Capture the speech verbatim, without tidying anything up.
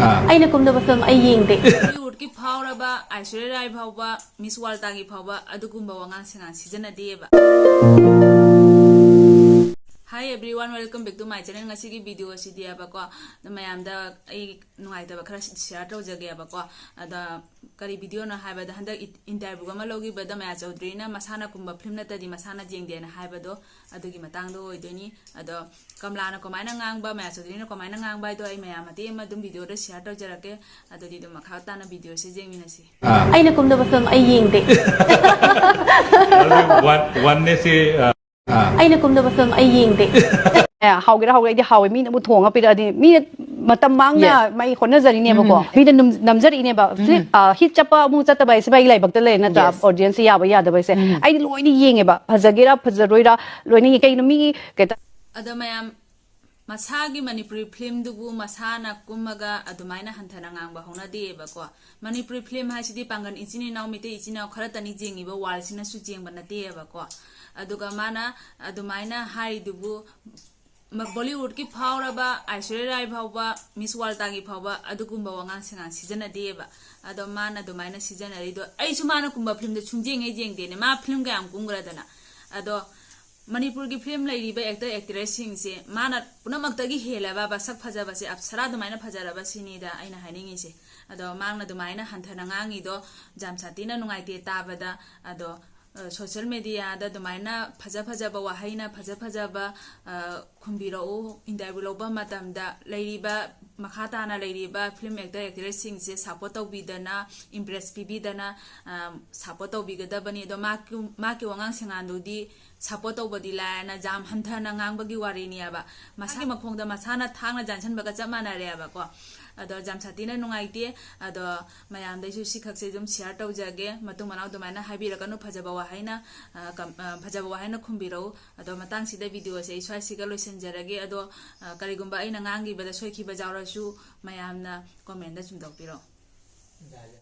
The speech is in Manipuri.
ꯑꯩꯅ ꯀꯨꯝꯗꯕ ꯐꯤꯂꯝ ꯑꯩ ꯌꯦꯡꯗꯦ꯫ ꯕꯣꯂꯤꯋꯨꯗꯀꯤ ꯐꯥꯎꯔꯕ ꯑꯥꯏꯁꯣꯔꯤꯌꯥ ꯔꯥꯏ ꯐꯥꯎꯕ, ꯃꯤꯁ ꯋꯥꯔꯜ ꯇꯥꯒꯤ ꯐꯥꯎꯕ ꯑꯗꯨꯒꯨꯝꯕ ꯋꯥꯉꯥꯡ ꯁꯉꯥꯡ ꯁꯤꯖꯤꯟꯅꯗꯦꯕ꯫ Hi everyone, welcome back to my channel. ꯉꯁꯤꯒꯤ ꯚꯤꯗꯤꯑꯣ ꯑꯁꯤꯗꯤꯕꯀꯣ, ꯃꯌꯥꯝꯗ ꯑꯩ ꯅꯨꯡꯉꯥꯏꯇꯕ ꯈꯔ ꯁꯤꯌꯥꯔ ꯇꯧꯖꯒꯦꯕꯀꯣ꯫ ꯑꯗ ꯀꯔꯤ ꯚꯤꯗꯤꯑꯣꯅꯣ ꯍꯥꯏꯕꯗ, ꯍꯟꯗꯛ ꯏꯟꯇꯔꯚ꯭ꯌꯨ ꯑꯃ ꯂꯧꯈꯤꯕꯗ ꯃꯌꯥ ꯆꯧꯗ꯭ꯔꯤꯅ ꯃꯁꯥꯅ ꯀꯨꯝꯕ ꯐꯤꯂꯝ ꯅꯠꯇꯗꯤ ꯃꯁꯥꯅ ꯌꯦꯡꯗꯦꯅ ꯍꯥꯏꯕꯗꯣ, ꯑꯗꯨꯒꯤ ꯃꯇꯥꯡꯗ ꯑꯣꯏꯗꯣꯏꯅꯤ꯫ ꯑꯗꯣ ꯀꯃꯂꯥꯅ ꯀꯃꯥꯏꯅ ꯉꯥꯡꯕ, ꯃꯌꯥ ꯆꯧꯗ꯭ꯔꯤꯅ ꯀꯃꯥꯏꯅ ꯉꯥꯡꯕ ꯍꯥꯏꯗꯣ ꯑꯩ ꯃꯌꯥꯝ ꯃꯇꯦꯛ ꯑꯃ ꯑꯗꯨꯝ ꯚꯤꯗꯤꯑꯣꯗ ꯁꯤꯌꯥꯔ ꯇꯧꯖꯔꯛꯀꯦ꯫ ꯑꯗꯨꯗꯤ ꯑꯗꯨꯝ ꯃꯈꯥ ꯇꯥꯅ ꯚꯤꯗꯤꯑꯣꯁꯦ ꯌꯦꯡꯃꯤꯟꯅꯁꯤ꯫ ꯑꯩꯅ ꯀꯨꯝꯗꯕ ꯐꯤꯂꯝ ꯑꯩ ꯌꯦꯡꯗꯦ꯫ One, one ꯅꯦꯁꯤ, ꯑ, ꯑꯩꯅ ꯀꯨꯝꯗꯕ ꯐꯤꯂꯝ ꯑꯩ ꯌꯦꯡꯗꯦ꯫ ꯑꯦ, ꯍꯥꯎꯒꯦꯔꯥ ꯍꯥꯎꯒꯦꯔꯥ ꯑꯩꯗꯤ ꯍꯥꯎꯋꯦ꯫ ꯃꯤꯅꯕꯨ ꯊꯣꯡꯉ ꯄꯤꯔꯛꯑꯗꯤ, ꯃꯤꯅ ꯃꯇꯝ ꯃꯥꯡꯅ Yes. ꯃꯩ ꯍꯣꯠꯅꯖꯔꯤꯅꯦꯕꯀꯣ꯫ ꯎꯝ꯫ ꯃꯤꯅ ꯅꯝ-, ꯅꯝꯖꯔꯛꯏꯅꯦꯕ꯫ ꯎꯝ꯫ ꯐ꯭ꯂꯤꯞ-, ꯑ, ꯍꯤꯠ ꯆꯠꯄ ꯑꯃꯨꯛ ꯆꯠꯇꯕ ꯍꯥꯏꯁꯦ ꯃꯥꯒꯤ ꯂꯥꯏꯕꯛꯇ ꯂꯩꯔꯦ ꯅꯠꯇ꯭ꯔꯥ? Yes. ꯑꯣꯗꯤꯌꯟꯁꯁꯦ ꯌꯥꯕ ꯌꯥꯗꯕ ꯍꯥꯏꯁꯦ꯫ ꯎꯝ꯫ ꯑꯩꯗꯤ ꯂꯣꯏꯅ ꯌꯦꯡꯉꯦꯕ꯫ ꯐꯖꯒꯦꯔꯥ ꯐꯖꯔꯣꯏꯔꯥ ꯂꯣꯏꯅ ꯌꯦꯡꯉꯦ꯫ ꯀꯩꯅꯣ ꯃꯤꯒꯤ ꯀꯩ ꯍꯥꯏꯇꯥ- ꯑꯗꯣ ꯃꯌꯥꯝ ꯃꯁꯥꯒꯤ ꯃꯅꯤꯄꯨꯔꯤ ꯐꯤꯂꯝꯗꯨꯕꯨ ꯃꯁꯥꯅ ꯀꯨꯝꯃꯒ ꯑꯗꯨꯃꯥꯏꯅ ꯍꯟꯊꯅ ꯉꯥꯡꯕ ꯍꯧꯅꯗꯦꯕꯀꯣ꯫ ꯃꯅꯤꯄꯨꯔꯤ ꯐꯤꯂꯝ ꯍꯥꯏꯁꯤꯗꯤ ꯄꯥꯡꯒꯜ ꯏꯆꯤꯟ ꯏꯅꯥꯎ, ꯃꯩꯇꯩ ꯏꯆꯤꯟ ꯏꯅꯥꯎ ꯈꯔꯇꯅꯤ ꯌꯦꯡꯉꯤꯕ, ꯋꯥꯔꯜꯁꯤꯅꯁꯨ ꯌꯦꯡꯕ ꯅꯠꯇꯦꯕꯀꯣ꯫ ꯑꯗꯨꯒ ꯃꯥꯅ ꯑꯗꯨꯃꯥꯏꯅ ꯍꯥꯏꯔꯤꯗꯨꯕꯨ, ꯃ-, ꯕꯣꯂꯤꯋꯨꯗꯀꯤ ꯐꯥꯎꯔꯕ ꯑꯥꯏꯁꯣꯔꯤꯌꯥ ꯔꯥꯏ ꯐꯥꯎꯕ, ꯃꯤꯁ ꯋꯥꯔꯜ ꯇꯥꯒꯤ ꯐꯥꯎꯕ ꯑꯗꯨꯒꯨꯝꯕ ꯋꯥꯉꯥꯡ ꯁꯉꯥꯡ ꯁꯤꯖꯤꯟꯅꯗꯦꯕ꯫ ꯑꯗꯣ ꯃꯥꯅ ꯑꯗꯨꯃꯥꯏꯅ ꯁꯤꯖꯤꯟꯅꯔꯤꯗꯣ, ꯑꯩꯁꯨ ꯃꯥꯅ ꯀꯨꯝꯕ ꯐꯤꯂꯝꯗꯣ ꯁꯨꯡꯌꯦꯡ ꯍꯦꯛ ꯌꯦꯡꯗꯦꯅꯦ꯫ ꯃꯥ ꯐꯤꯂꯝ ꯀꯌꯥꯝ ꯀꯨꯝꯈ꯭ꯔꯗꯅ꯫ ꯑꯗꯣ ꯃꯅꯤꯄꯨꯔꯒꯤ ꯐꯤꯂꯝ ꯂꯩꯔꯤꯕ ꯑꯦꯛꯇꯔ ꯑꯦꯛꯇ꯭ꯔꯦꯁꯁꯤꯡꯁꯦ ꯃꯥꯅ ꯄꯨꯝꯅꯃꯛꯇꯒꯤ ꯍꯦꯜꯂꯕ ꯁꯛ ꯐꯖꯕꯁꯦ, ꯑꯞꯁꯔꯥ ꯑꯗꯨꯃꯥꯏꯅ ꯐꯖꯔꯕ ꯁꯤꯅꯤꯗ ꯑꯩꯅ ꯍꯥꯏꯅꯤꯡꯉꯤꯁꯦ꯫ ꯑꯗꯣ ꯃꯥꯅ ꯑꯗꯨꯃꯥꯏꯅ ꯍꯟꯊꯅ ꯉꯥꯡꯉꯤꯗꯣ ꯌꯥꯝ ꯁꯥꯊꯤꯅ ꯅꯨꯡꯉꯥꯏꯇꯦ ꯇꯥꯕꯗ꯫ ꯑꯗꯣ, ꯑ, ꯁꯣꯁꯦꯜ ꯃꯦꯗꯤꯌꯥꯗ ꯑꯗꯨꯃꯥꯏꯅ ꯐꯖ ꯐꯖꯕ ꯋꯥꯍꯩꯅ ꯐꯖ ꯐꯖꯕ, ꯑ, ꯈꯨꯝꯕꯤꯔꯛꯎ꯫ ꯏꯟꯇꯔꯚ꯭ꯌꯨ ꯂꯧꯕ ꯃꯇꯝꯗ ꯂꯩꯔꯤꯕ, ꯃꯈꯥ ꯇꯥꯅ ꯂꯩꯔꯤꯕ ꯐꯤꯂꯝ ꯑꯦꯛꯇꯔ ꯑꯦꯛꯇ꯭ꯔꯦꯁꯁꯤꯡꯁꯦ ꯁꯄꯣꯔꯠ ꯇꯧꯕꯤꯗꯅ, ꯏꯝꯄ꯭ꯔꯦꯁ ꯄꯤꯕꯤꯗꯅ, ꯑ, ꯁꯄꯣꯔꯠ ꯇꯧꯕꯤꯒꯗꯕꯅꯤ꯫ ꯑꯗꯣ ꯃꯥꯒꯤ, ꯃꯥꯒꯤ ꯋꯥꯉꯥꯡ ꯁꯉꯥꯡꯗꯨꯗꯤ ꯁꯄꯣꯔꯠ ꯇꯧꯕꯗꯤ ꯂꯥꯏꯔꯅ ꯌꯥꯝ ꯍꯟꯊꯅ ꯉꯥꯡꯕꯒꯤ ꯋꯥꯔꯤꯅꯦꯕ꯫ ꯃꯁꯥꯒꯤ ꯃꯈꯣꯡꯗ ꯃꯁꯥꯅ ꯊꯥꯡꯅ ꯌꯥꯟꯁꯤꯟꯕꯒ ꯆꯞ ꯃꯥꯟꯅꯔꯦꯕꯀꯣ꯫ ꯑꯗꯣ ꯌꯥꯝ ꯁꯥꯊꯤꯅ ꯅꯨꯡꯉꯥꯏꯇꯦ꯫ ꯑꯗꯣ ꯃꯌꯥꯝꯗꯩꯁꯨ ꯁꯤꯈꯛꯁꯦ ꯑꯗꯨꯝ ꯁꯤꯌꯥꯔ ꯇꯧꯖꯒꯦ꯫ ꯃꯇꯨꯡ ꯃꯅꯥꯎ ꯑꯗꯨꯃꯥꯏꯅ ꯍꯥꯏꯕꯤꯔꯛꯀꯅꯨ, ꯐꯖꯕ ꯋꯥꯍꯩꯅ, ꯑ, ꯀꯝ-, ꯑ, ꯐꯖꯕ ꯋꯥꯍꯩꯅ ꯈꯨꯝꯕꯤꯔꯛꯎ꯫ ꯑꯗꯣ ꯃꯇꯥꯡꯁꯤꯗ ꯚꯤꯗꯤꯑꯣꯁꯦ ꯑꯩ ꯁ꯭ꯋꯥꯏꯁꯤꯒ ꯂꯣꯏꯁꯤꯟꯖꯔꯒꯦ꯫ ꯑꯗꯣ, ꯑ, ꯀꯔꯤꯒꯨꯝꯕ ꯑꯩꯅ ꯉꯥꯡꯈꯤꯕꯗ ꯁꯣꯏꯈꯤꯕ ꯌꯥꯎꯔꯁꯨ ꯃꯌꯥꯝꯅ ꯀꯣꯃꯦꯟꯗ ꯆꯨꯝꯊꯣꯛꯄꯤꯔꯛꯑꯣ꯫